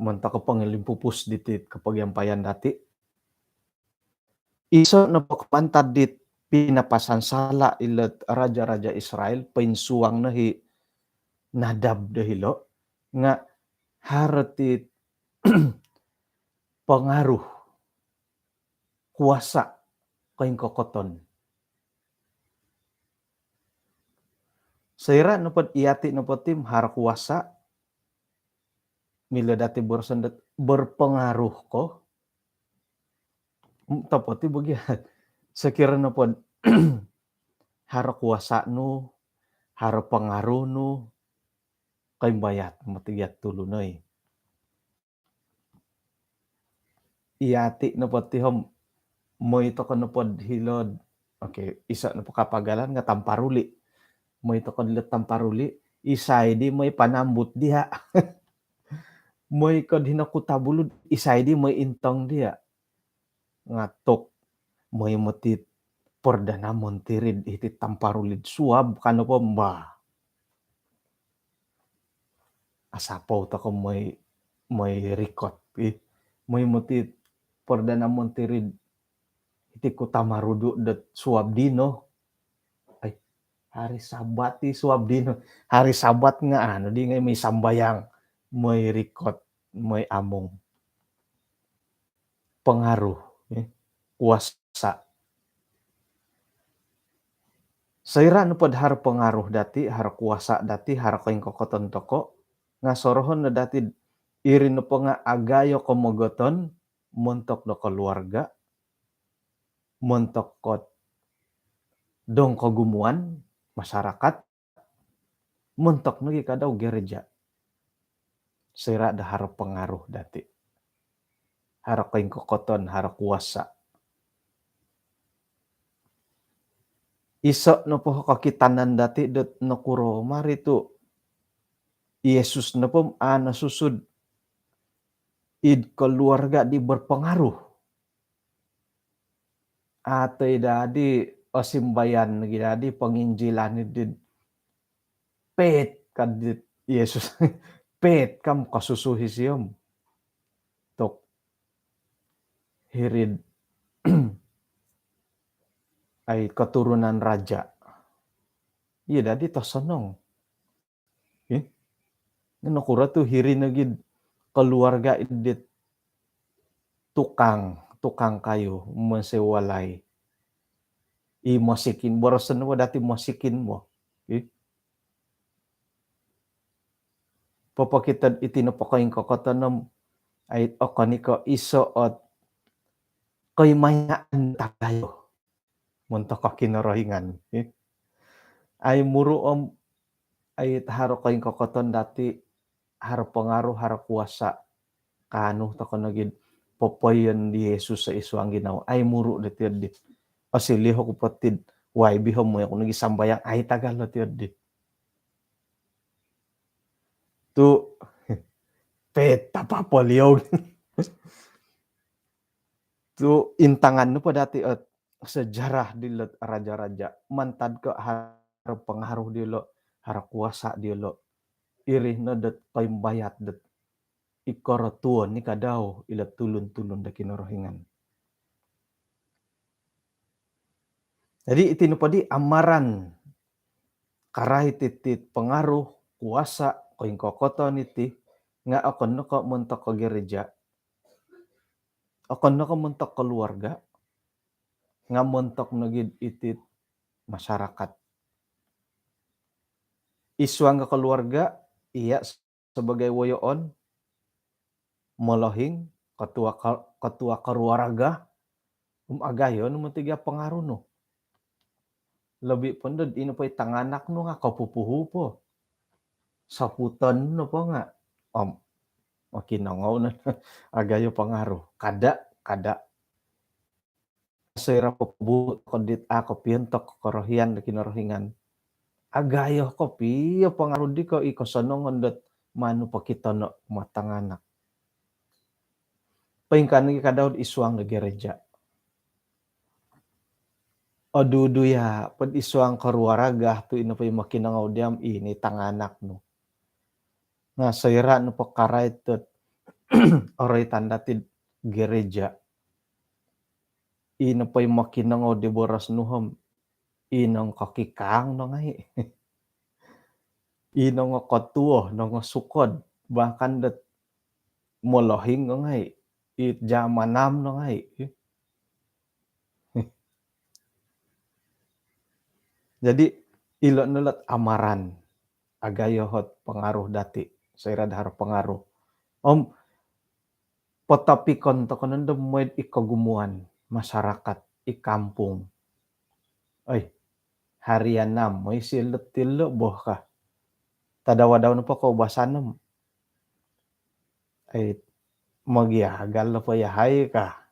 montok ko pongilimpupus diti kopogiampayan dati. Iso nopo ko mantad dit pinapasansala ilot raja-raja Israel, poinsuang no i Nadab do hilo, nga haro ti pengaruh, kuasa, koingkokoton. Soira nopo dot iyati nopo ti om haro kuasa, milo dati boroson dot berpengaruh ko. Topo ti bogia. Sokiro nopo dot haro kuasa nu, haro pengaruh nu, koimbayat moti gia tulun oi. Iyati nopo ti om, moi toko nopo do hilo do, oke, iso nopo kapagalan nga Tamparuli. Moi toko do hilo Tamparuli, isai di moi panambut dia? Moi ko do hino Kota Belud, isai di moi intong dia? Nga tu moi moti Perdana Menteri hiti Tamparuli do suab, ka nopo, bah. Asapou toko moi, moi rikot, ih. Moi moti Perdana Menteri hiti Kota Marudu dot suab dino. Ai, hari Sabat i suab dino. Hari Sabat nga anu di ngai moi sambayang, moi rikot, moi amung. Pengaruh, eh, kuasa. Soira nopo do haro pengaruh dati, haro kuasa dati, haro koingkokoton toko, nga sorohon no dati iri nopo nga agayo komogoton montok do keluarga, montok ko dong kogumuan, masyarakat, montok nogi kadau gereja. Soira do haro pengaruh dati, haro koingkokoton, haro kuasa. Iso nopo kokitanan dati dot nokuro mari tu Yesus nopo om a nosusu id keluarga di berpengaruh. Atoi dadi osimbayan nogi dadi penginjilan di pet ka di Yesus. Pet kam kosusu isio om tu hiri do ai keturunan raja. Iyo dadi tosonong. Eh? Nokuro tu hiri nogi do keluarga dit tukang, tukang kayu, monsewa lai. I mosikin, boroson nopo dati mosikin bo. Eh? Popokito dot iti nopo koingkokoton om, ai, okon i ko iso ot koimayaan tagayo montok Kinorohingan. Ai muru om ai haro koingkokoton dati, haro pengaruh, haro kuasa, kaanu toko nogi popoiyon di Yesus id suang ginawo. Ai muru dati di. Osiliu oku po tid Y B om moi oku nogi sambayang, ai tagal dati di. Tu peta papolio. Tu intangan nu po dati ot sejarah dilot raja-raja. Mantad ko haro pengaruh diolo, haro kuasa diolo. Iri no dot koimbayat dot i korotuon ni kadau ilo tulun-tulun do Kinorohingan. Jadi iti nopo di amaran karai titit pengaruh, kuasa, koingkokoton iti nga okon no ko montok ko gereja, okon no ko montok keluarga, nga montok nogi itit masyarakat. Id suang keluarga, iya sebagai woyoon, molohing, ketua ke-, ketua keluarga, um agayo no moti gia pengaruh nu. Lebih pun do ino po i tanganak nu nga kopupuhu po. Saputon no po nga. Om, mokinongou no. Agayo pengaruh. Kada, kada. Soira po bu kodit a kopiontok korohian do Kinorohingan. Agayo kopio pengaruh di ko i kosonongon dot manu pokitono matanganak. Poingkaa nogi kadau id suang do gereja. Odu-odu ya pod id suang keluarga tu ino po i mokinongou diam ini tanganak nu. Nga soira no po karai tu oroi tanda tid gereja. Ino po i mokinongou di boros nu om, ino kokikang no ngai. Ino ngo kotuo, no ngo sukod, bahkan dot molohing no ngai, it jamanam no ngai. Jadi ilo no lot amaran agayo ot pengaruh dati, soira do haro pengaruh. Om potopikon toko nondo mooi id kogumuan masyarakat id kampung. Oi, hari anam mooi silo tilo boh ka. Tadau-adau nopo koubasanan om, ai, mogiagal nopo yahai ka.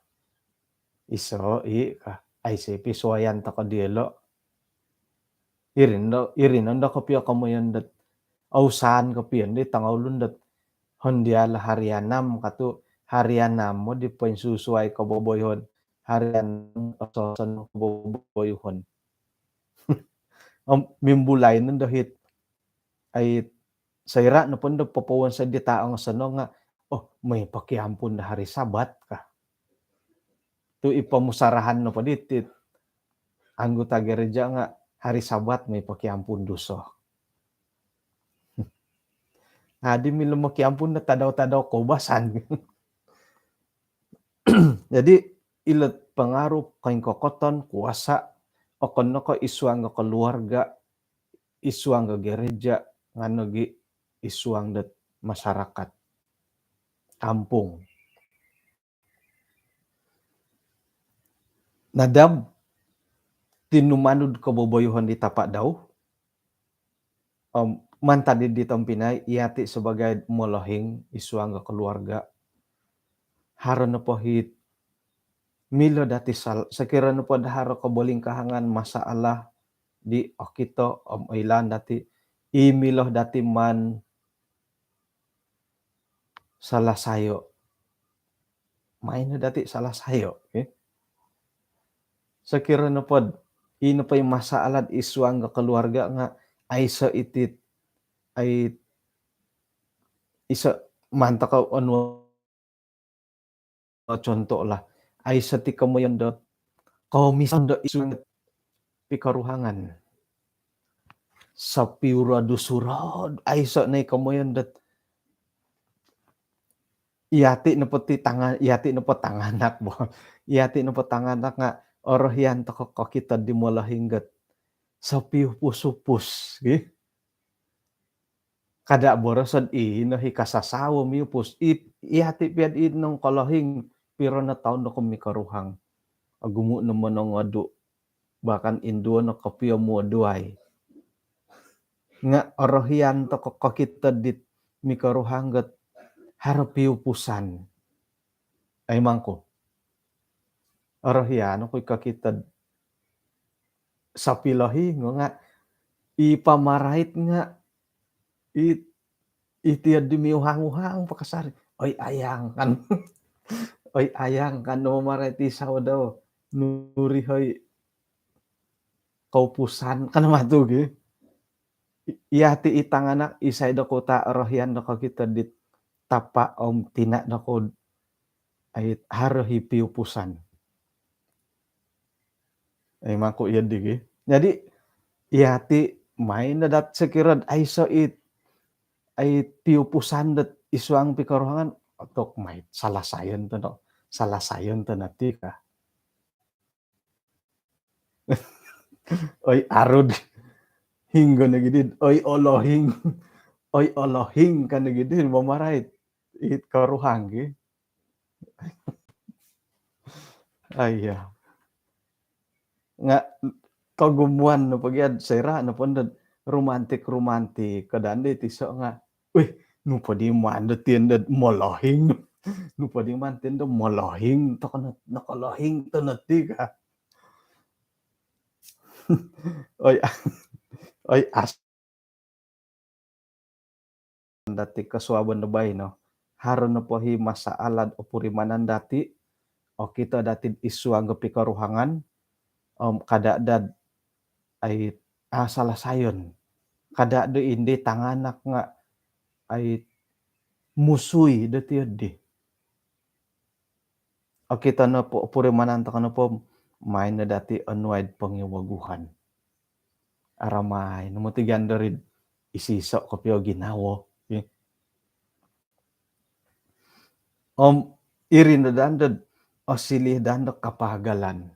Iso i ka. Ai, aiso pisuayan toko diolo. Iri no, iri nondo kopio komoyon dot, ousan kopio ndi tongoulun dot, hondiala hari anam katu, hari anam mo di poinsusuai koboboyuhon, hari anam oso-oson koboboyuhon. Om mimbulai nondo hit, ai, soira nopo ndo popowonsoi di taong sono nga, oh, mooi pokiampun do hari Sabat ka. Tu i pomusarahan nopo diti anggota gereja nga hari Sabat mooi pokiampun duso. Adi milo mokiampun do tadau-tadau koubasan. Jadi ilo pengaruh, koingkokoton, kuasa, okon no ko id suang keluarga, id suang gereja, nga nogi id suang dot masyarakat kampung. Nadab tinumanud koboboyuhon di tapa dau. Om mantad di tompinai, yati sebagai molohing id suang keluarga, haro nopo hit milo dati sal-, sokiro nopo do haro kobolingkahangan, masalah di okito om oilaan dati, i milo dati maan salasaiyo. Maan no dati salasaiyo, eh. Sokiro nopo do ino po i masalah id suang keluarga nga aiso itit, ai, iso, maan toko onuo contoh lah. Aiso ti komoyon dot komisan do id suang pikoruhangan. Sopiuro do surod, aiso no i komoyon dot yati nopo ti tangan, yati nopo tanganak bo. Yati nopo tanganak nga orohian toko kokito di molohing dot sopiupus-upus, gi. Kada boroso do ino i kasasawo miupus. I, yati pia di nung kolohing piro no toun do ko mikoruhang. ogumu' no monongodu', bahkan induo no kopio muoduai. Nga' orohian toko' kokito dit mikoruhang dot haro piupusan. Ai mangku. Orohian oku i kokito'd sopilohingo nga' i pamarait nga' i, iti di miuhang-uhang pakasari. Oi ayang kan. Oi ayang kan no mamarait i sawo dau. Nuri hoi koupusan kan matu gi. I-, iyati i tanganak isai do kota orohian do kokito dit tapa' om tina' do kud ai haro hi piupusan. Ai mangku iyo digi. Jadi iyati main no dat sokiro'd aiso it ai piupusan dot isuang pikoruhangan otok mai salasayon to no. Salasayon to no ti ka. Oi arud. Hinggo no gidi. Oi olohing. Oi olohing kan no gidi mamarait. It koruhang gi. Aiya. Nga' kogumuan no pogiad soira' no pondod romantik-romantik kadandi tiso' nga' wih, nu podi maan do tiondod molohing. Nu podi maan tiondod molohing toko no, nokolohing to no ti ka. Oi, oi as dati kosuabon do baino. Haro nopo hi masaala'd opurimanan dati, okito dati'd isuang do pikoruhangan om kada' dad ai asalasayon. Kada' do indi tanganak nga' ai musui do tiodi. Okito nopo opurimanan toko nopo main no dati onuai'd pongiwaguhan. Aramai no moti gandori'd isiso' kopio ginawo. Om iri no dandod osiliu dando kapagalan.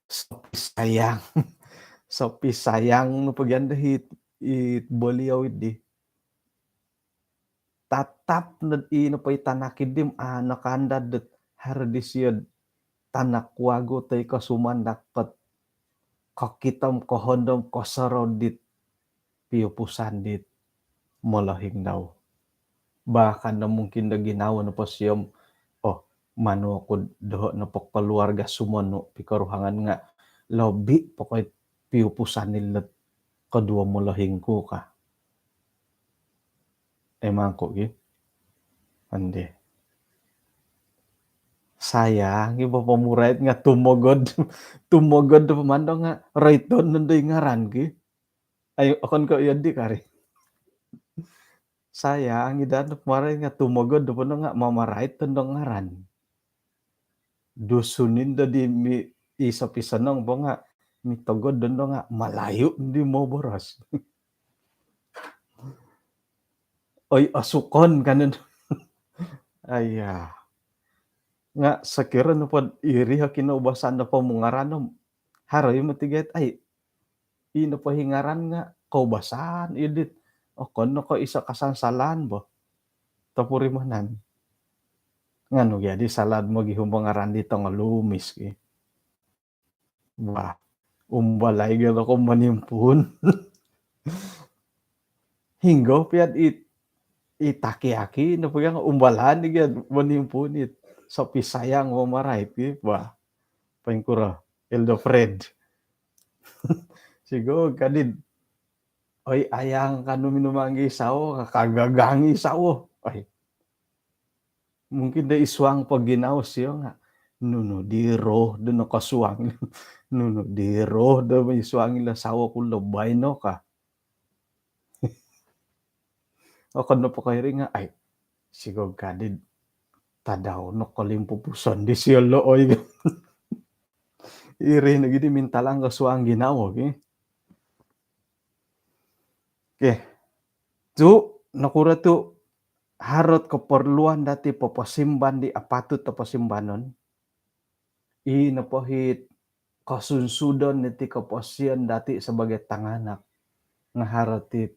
Sopi sayang. Sopi sayang no pogian do hit, it boliau idi. Tatap nod ino po i tanak idi om a' nokandad dot haro disio'd tanak wagu toi ko sumandak kot kokito om kohondom kosorou dit piupusan dit molohing dau. Bahkan do mungkin do ginawo nopo sio om, oh, manu oku doho' nopo koluarga sumonu pikoruhangan nga' lobi pokoi piupusan ilot koduo molohing ku ka. Emang ku gi. Ande. Sayang i bo pomurait nga' tumogod. Tumogod do pomandang nga' roiton nondo i ngaran gi. Ai okon ko' iyo di kari. Sayang i dano pomurait nga' tumogod do pondo nga' mamarait tondo ngaran. Dusun indo di mi iso pisonong po nga' mitogod dondo nga' Malayu di moboros. Oi osukon kan. Aiya. Nga' sokiro nopod iri o kinoubasan do pomungaran om haro i moti gait ai. Ino po hi ngaran nga' koubasan idit. Okon no ko' iso kasansalaan bo. Topurimanan. Nganu gi adi salad mogihum bo ngaran di tongolumis ki. Wah, umbalai gi lo ko monimpuun. Hinggo piad it, it aki-aki no pogang umbalan di gi monimpuun it. Sopi sayang mamarait ki. Wah, poingkuro Eldo Fred. Sigo kadid. Oi ayang kanu minumanggi sawo, kagagangi sawo. Oi. Mungkin do isuang po ginawo sio nga' nunu diro do nokosuang. Nunu diro do isuang ilo sawo ku lo baino ka. Okon nopo ko iri nga' ai sigog kadid tadau nokolimpupuson disio lo oi. Iri nogi di mintalang kosuang ginawo gi. Okey. Tu' nokuro tu' harot koporluan dati' poposimban di apatut do posimbanon. I nopo hit kosunsudon diti koposion dati' sabagai tanganak nga' harot it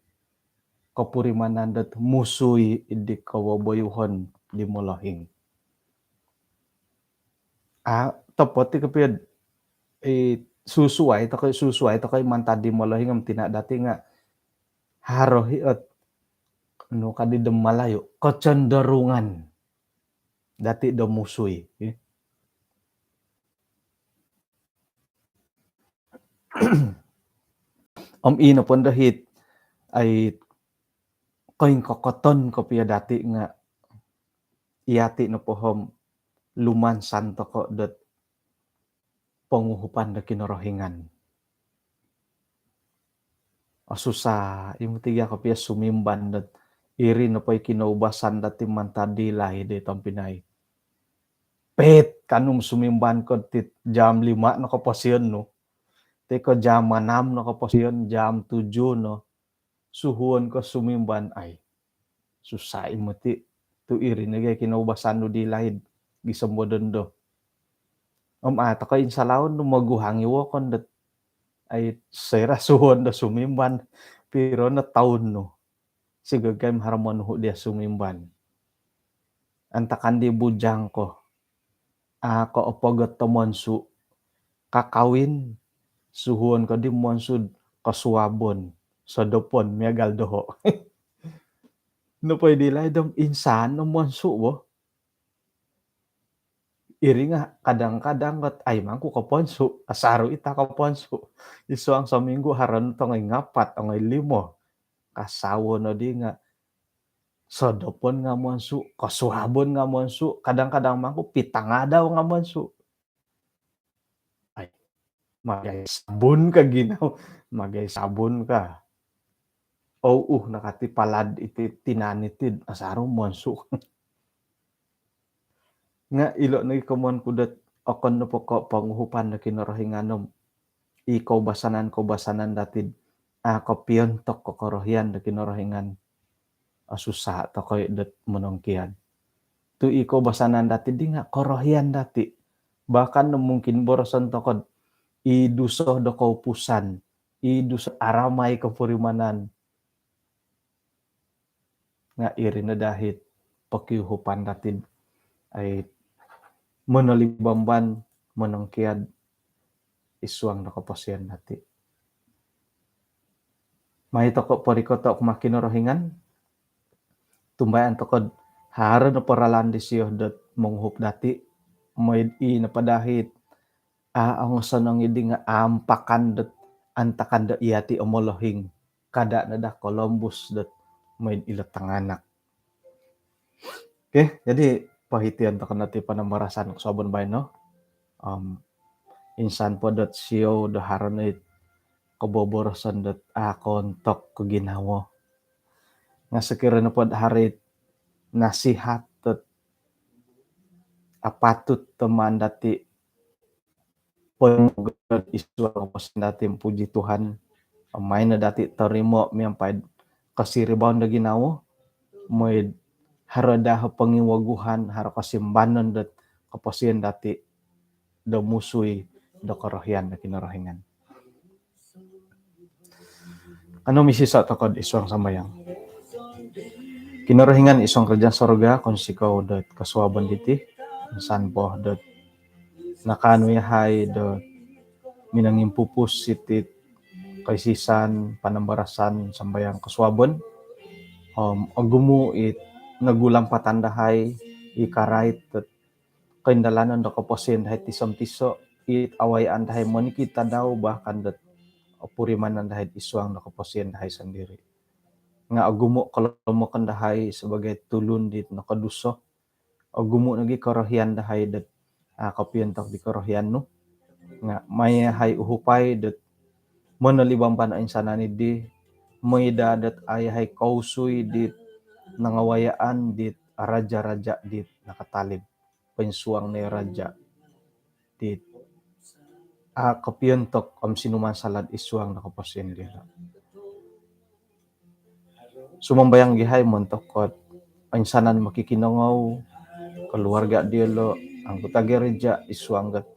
kopurimanan dot musui di kowoboyuhon di molohing. Ah, topot i kopio, eh, susuai toko, susuai toko mantad di molohing om tina dati nga haro i ot, nu kadi do Malayu, kecenderungan dati do musui, eh. Om ino pon dohit, ai, koingkokoton kopio dati nga iyati nopo om lumansan toko dot ponguhupan do Kinorohingan. Osusa i moti gia kopio sumimban dot iri nopo i kinoubasan dati mantad di laid di tompinai. Pet kanu om sumimban ko ti jam lima no koposion nu. Ti ko jam anam no koposion, jam tujuh no. Suhuon ko sumimban ai. Susa i moti tu iri nogi kinoubasan nu di laid gisom bo dondo. Om a toko insalaon nu moguhang i wokon dot ai soira suhuon do sumimban piro no toun nu. Sigagai om haro monuhu dia sumimban. Antakan di bujang ko. A ko opogot to monsu. Kakawin, suhuon ko di monsu do kosuabon. Sodopon miagal doho. Nopo i di laid om insan no monsu bo. Iri nga kadang-kadang ot ai mangku koponsu, asaru ita koponsu. Id suang sominggu haro no tongoi ngapat, tongoi limo. Kasawo no di nga sodopon nga monsu, kosuabon nga monsu, kadang-kadang mangku pitangadau nga monsu. Ai, magai sabun ka ginawo, magai sabun ka. Ou, uh, nakati palad iti tinan iti asaru monsu. Nga ilo nogi komoyon ku dot okon nopo ko ponguhupan do Kinorohingan om i koubasanan-koubasanan dati a kopiontok ko korohian do Kinorohingan. Osusa toko i dot monongkiad. Tu i koubasanan dati di nga korohian dati. Bahkan no mungkin boroson toko dot i duso do koupusan, i duso aramai kopurimanan. Nga iri no dahit pokiuhupan dati ai monolibamban, monongkiad id suang do koposion dati. Mai toko porikoto kumaa Kinorohingan, tumbayaan toko haro no poralan disio dot monguhup dati, moid i no padahit a ongosonong i di nga ampakan dot antakan do iyati o molohing, kada no daa kolombus dot moid ilo tanganak. Okey, jadi pohition toko no ti panambarasan kosuabon baino. Om insan po dot siou do haro no it koboboroson dot a kontok ko ginawo. Nga sokiro nopo dot haro it nasihat dot apatut do maan dati pongogot id suang koposion dati, puji Tuhan, mai no dati torimo miampai kosiribaan do ginawo, moid haro daa pongiwaguhan, haro kosimbanon dot koposion dati do musui do korohian do Kinorohingan. Kanou misiso toko id suang sambayang. Kinorohingan id suang kerajaan sorga, kounsikou dot kosuabon diti, insan po dot nakaanu yahai dot minongimpupus iti koisisan panambarasan sambayang kosuabon. Om ogumu it nogulampatan dahai i karait dot koindalanon do koposion dahai tiso-tiso, it awayaan dahai monikid tadau, bahkan dot opurimanan dahai id suang do koposion dahai sondiri. Nga ogumu kolomokon dahai sabaagi tulun dit nokoduso. Ogumu nogi korohian dahai dot a kopiontok di korohian nu. Nga mai yahai uhupai dot monolibamban oinsanan di, mooi daa dot a yahai kousui dit nangawayaan dit raja-raja dit nakatalib, poinsuang no i raja dit a kopiontok om sinumansalat id suang do koposion dilo. Sumambayang gia yahai montok dot oinsanan mokikinongou, keluarga diolo, anggota gereja id suang dot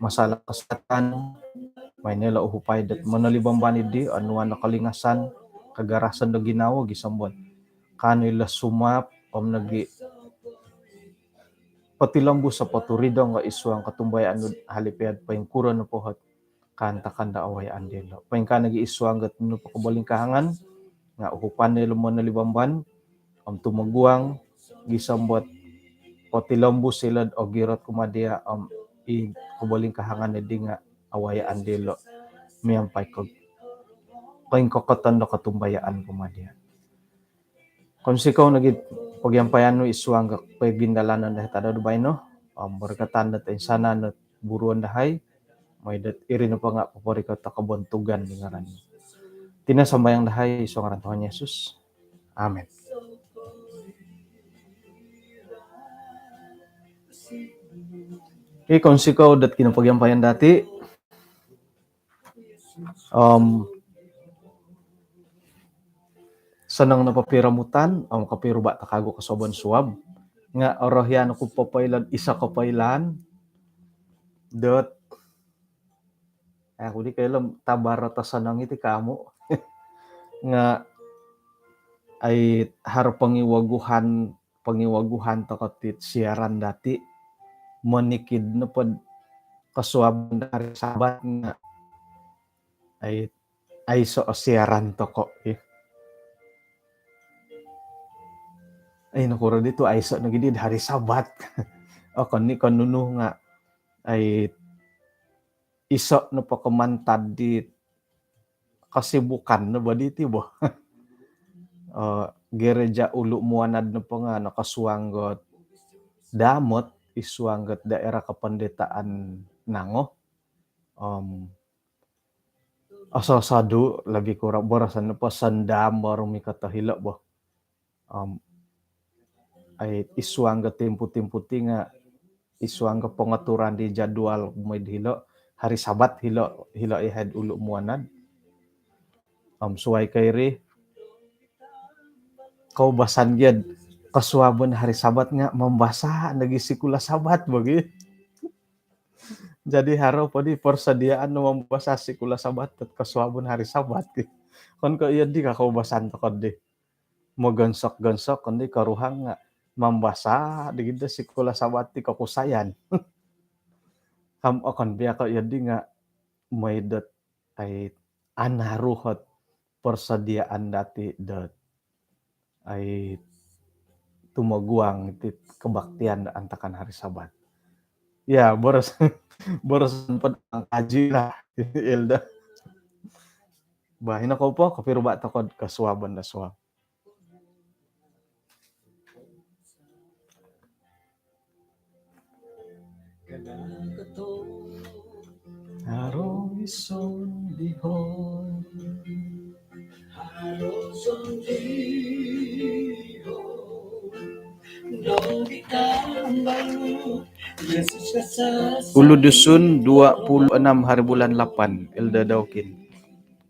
masalah kesihatan, mai no yolo uhupai dot monolibamban di, onuan no kolingasan, kagarasan do ginawo gisom dot kaanu yolo sumap om nogi potilombus o poturidong o isuang kotumbayaan nu hali piad poingkuro nopo ot kaantakan do awayaan dilo. Poingkaa nogi isuang got nu pokobolingkahangan nga uhupan dilo monolibamban om tumoguang gisom dot potilombus ilo dot ogirot kumaa dia om i kobolingkahangan di nga awayaan dilo miampai ko koingkokoton do kotumbayaan kumaa dia. Kounsikou nogi pogiampaian nu isuang got pogindalanan dahai tadau do baino om borkatan dot insanan dot buruon dahai, moi dot iri nopo nga poporikot o kobontugan di ngaran. Tina sambayang dahai isuang ngaran Tuhan Yesus. Amin. Okey, kounsikou dot kinopogiampaian dati. Om sonong nopo piromutan om kopiruba takagu kosuabon suab nga orohian ku popoilo iso kopoilaan dot aku di koilo tabar tosonong iti kamu nga ai haro pongiwaguhan pongiwaguhan toko ti siaran dati monikid nopo kosuabon hari Sabat nga ai aiso o siaran toko i. Ai nokuro ditu aiso nogi di hari Sabat. Okon ni ko nunu nga ai iso nopo ko mantad di kesibukan no bo diti bo. Eh, gereja Ulu Muanad nopo nga nokosuang got damot isuang got daerah kependetaan Nangoh. Om ososodu lebih kurang boroson nopo sendam baru mikot hilo bo. Om ai isuang got timpu-timpu ti nga isuang got pengaturan di jadual moi hilo hari Sabat hilo hilo i id Ulu Muanad. Om suai ko iri koubasan gia kosuabon hari Sabat nga mambasa nogi sikula Sabat bagi. Jadi haro po di persediaan mambasa sikula Sabat dot kosuabon hari Sabat ki. Okon ko iyo di ka koubasan toko di mogonsok-gonsok kondi koruhang nga mambasa di gia sikula Sabat di kokusayan. Om okon pia ko iyo di nga moi dot ai anaru ot persediaan dati dot ai tumoguang iti kebaktian antakan hari Sabat. Ya, boros boros sempat mengkaji lah Elda. Bah, ino ko po kopiruba toko kosuabon do suab. Haro isondiho. Haro sondiho. Ulu Dusun, dua puluh enam hari bulan lapan, Elda Daukin.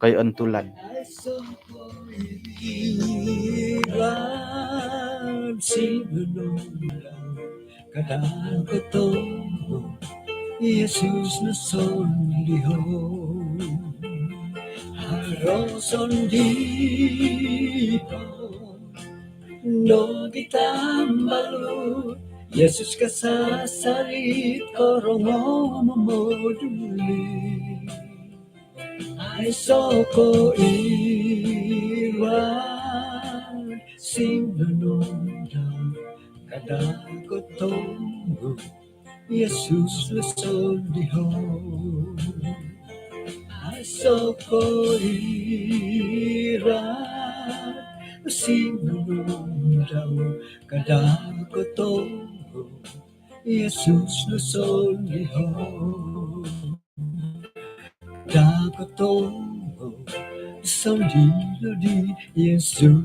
Kai ontulan. Kada kotombo, Yesus no sondiho. Haro sondiho nogi tambalut, Yesus kasasarit korongo momoduli. Aiso koiwaan sinonondau, kada kotombo, Yesus no sondiho. Aiso koiwaan sinonondau, kada kotombo, Yesus no sondiho. Kada kotombo, sondiho di Yesus.